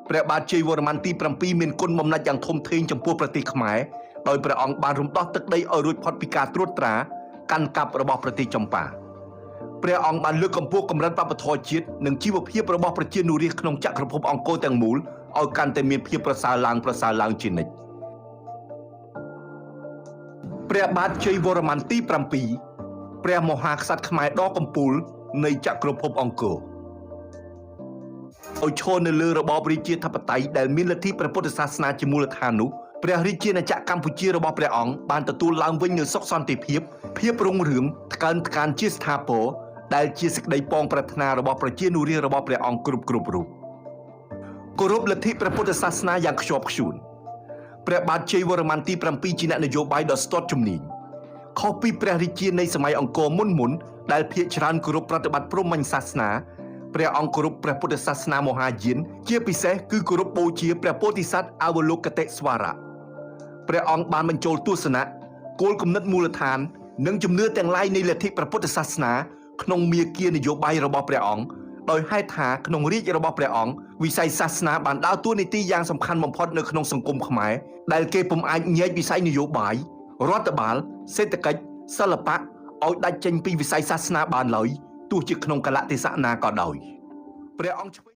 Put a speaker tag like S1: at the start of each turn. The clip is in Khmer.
S1: ព្រះបាទជ័យវរ្ម័នទី7មានគុណបំណាច់យ៉ាងធំធេងចំពោះប្រទេសខ្មែរដោយព្រះអង្គបានរំដោះទឹកដីឲ្យរួចផុតពីការត្រួតត្រាកាន់កាប់របស់ប្រទេសចម្ប៉ាព្រះអង្គបានលើកកម្ពស់កម្រិតវប្បធម៌ជាតិនិងជីវភាពរបស់ប្រជានុរាស្ត្រក្នុងចក្រភពអង្គរទាំងមូលឲ្យកាន់តែមានភាពប្រសើរឡើងប្រសើរឡើងជានិច្ចព្រះបាទជ័យវរ្ម័នទី7ព្រះមហាក្សត្រខ្មែរដ៏កំពូលនៃចក្រភពអង្គរ ឲ្យឈរនៅលើរបបរាជាធិបតេយ្យដែលមានលទ្ធិព្រះពុទ្ធសាសនាជាមូលដ្ឋាននោះព្រះរាជាណាចក្រកម្ពុជារបស់ព្រះអង្គបានទទួលឡើងវិញនូវសុខសន្តិភាពភាពរុងរឿងថ្កើងថ្កានជាស្ថាពរដែលជាសេចក្តីប៉ងប្រាថ្នារបស់ប្រជានុរាស្ត្ររបស់ព្រះអង្គគ្រប់គ្រប់រូបគោរពលទ្ធិព្រះពុទ្ធសាសនាយ៉ាងខ្ជាប់ខ្ជួនព្រះបាទជ័យវរ្ម័នទី7ជាអ្នកនយោបាយដ៏ស្ទាត់ជំនាញខុសពីព្រះរាជានៃសម័យអង្គរមុនមុនៗដែលភាគច្រើនគោរពប្រតិបត្តិព្រហ្មញ្ញសាសនា ព្រះអង្គគោរពព្រះពុទ្ធសាសនាមហាយានជាពិសេសគឺគោរពបូជាព្រះពោធិសត្វអវលោកតិស្វរៈព្រះអង្គបានបញ្ចូលទស្សនៈគោលគំនិតមូលដ្ឋាន និងជំនឿទាំងឡាយនៃលទ្ធិព្រះពុទ្ធសាសនាក្នុងមាគ៌ានយោបាយរបស់ព្រះអង្គដោយហេតុថាក្នុងរាជ្យរបស់ព្រះអង្គវិស័យសាសនាបានដើរតួនាទីយ៉ាងសំខាន់បំផុតនៅក្នុងសង្គមខ្មែរដែលគេពុំអាចញែកវិស័យនយោបាយរដ្ឋបាលសេដ្ឋកិច្ចសិល្បៈឲ្យដាច់ចេញពីវិស័យសាសនាបានឡើយទោះជាក្នុងកលៈទេសៈណាក៏ដោយ ព្រះអង្គឆ្វេង